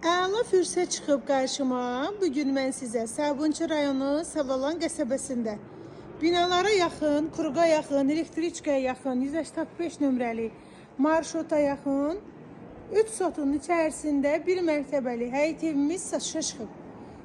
Əla fürsət çıxıb qarşıma. Bugün mən sizə Sabunçu rayonu Savalan qəsəbəsində binalara yaxın, Kruqa yaxın, elektriçkaya yaxın, 185 nömrəli marşruta yaxın 3 sotunun içərisində bir mərtəbəli həyət evimiz satışa çıxıb.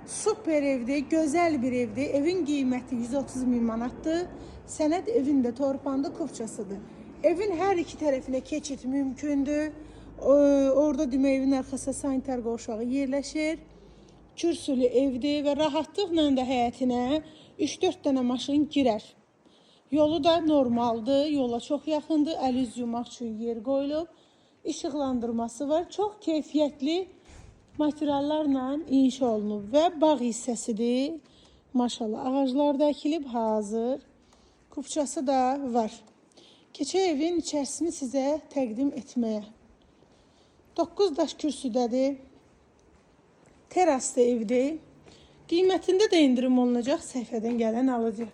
Super evdir, gözəl bir evdir. Evin qiyməti 130 min manatdır. Sənəd evin də torpağında kupçasıdır. Evin hər iki tərəfinə keçid mümkündür. Orada demək evin arxasında sanitar qovşağı yerləşir. Kürsülü evdir və rahatlıqla da həyətinə 3-4 dənə maşın girər. Yolu da normaldır, yola çox yaxındır, əl üz yumaq üçün yer qoyulub. İşıqlandırması var. Çox keyfiyyətli materiallarla inşa olunub və bağ hissəsidir. Maşallah, ağaclar da əkilib hazır. Kupçası da var. Keçək evin içərisini sizə təqdim etməyə. 9 daş kürsüdədir. Teraslı evdir. Qiymətində də endirim olunacaq səhifədən gələn alıcı.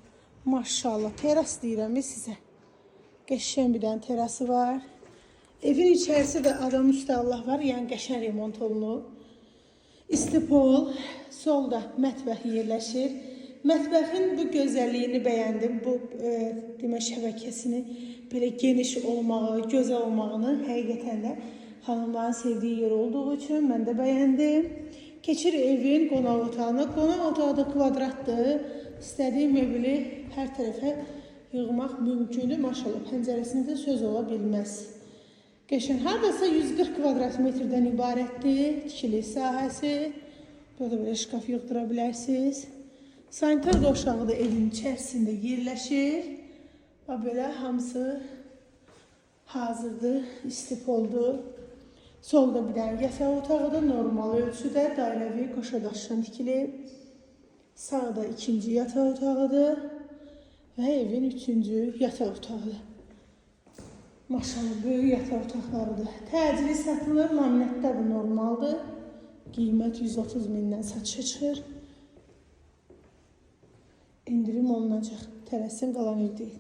Maşallah, teras deyirəm sizə. Qəşəng bir dənə terası var. Evin içərisi də adam üstə Allah var, yəni qəşəng remont olunub. İstipol, solda mətbəx yerləşir. Mətbəxin bu gözəlliyini bəyəndim. Bu demək şəbəkəsini belə geniş olmağı, gözəl olmağını həqiqətən də xanımların sevdiyi yer olduğu üçün mən də bəyəndim. Keçir evin qonaq otağına. Qonaq otağı da kvadratdır. İstədiyi mebeli hər tərəfə yığmaq mümkündür. Maşallah, pəncərəsində söz ola bilməz. Qəşəng, hardasa 140 kvadrat metrdən ibarətdir tikili sahəsi. Burada belə şkaf yığdıra bilərsiniz. Sanitar qovşağı da evin içərisində yerləşir. Və belə hamısı hazırdır, istipoldur. Solda bir dənə yataq otağıdır, normal ölçüdə, dairəvi qoşa daşdan tikilib. Sağda ikinci yataq otağıdır və evin üçüncü yataq otağıdır. Maşallah, böyük yataq otaqlarıdır. Təcili satılır, laminatlar da normaldır. Qiymət 130 mindən satışa çıxır. İndirim olunacaq. Tələsin, qalan ev deyil.